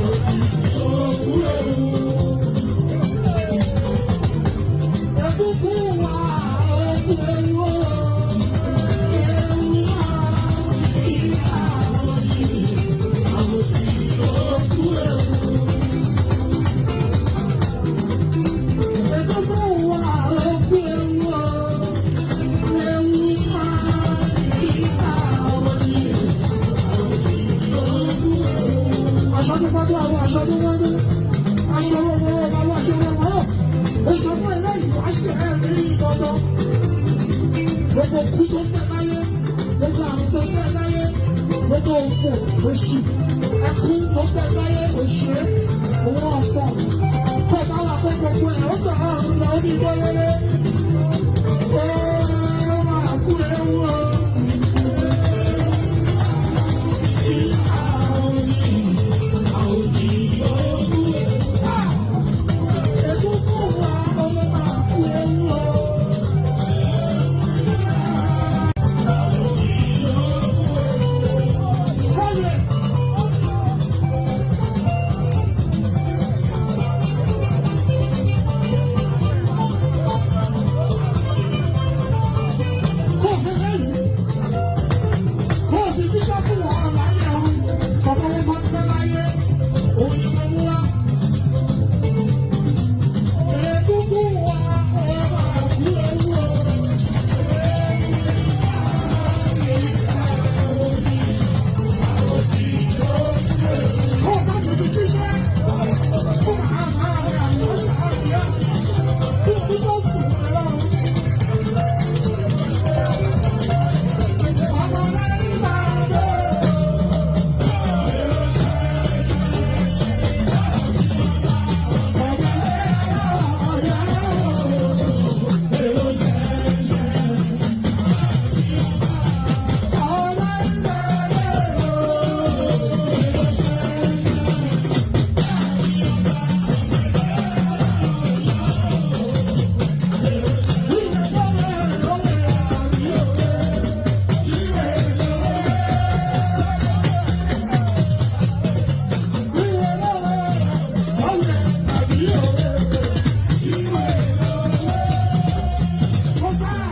Òkú ewu. Egungun wa òkú ewu. Ewu wa ìyá òjì. Òkú ewu. Egungun wa òkú ewu. Ewu wa ìyá òjì. Aṣọ́dúnmọ́dún àwọn aṣọ́dúnmọ́dún aṣọ́wọ́wọ́ àwọn aṣọ́wọ́wọ́ oṣù eléyìí wá ṣe ẹ̀ ní dandan. Gbogbo kú tó pẹ́ láyé, gbogbo àrùn tó pẹ́ láyé, gbogbo òfò òṣì, ẹkún tó pẹ́ láyé òṣè, òun ọ̀fọ̀. Kó bá wà pé gbogbo ẹ̀ ó gbà ọ̀run lọ ní ìgbọ́lélé.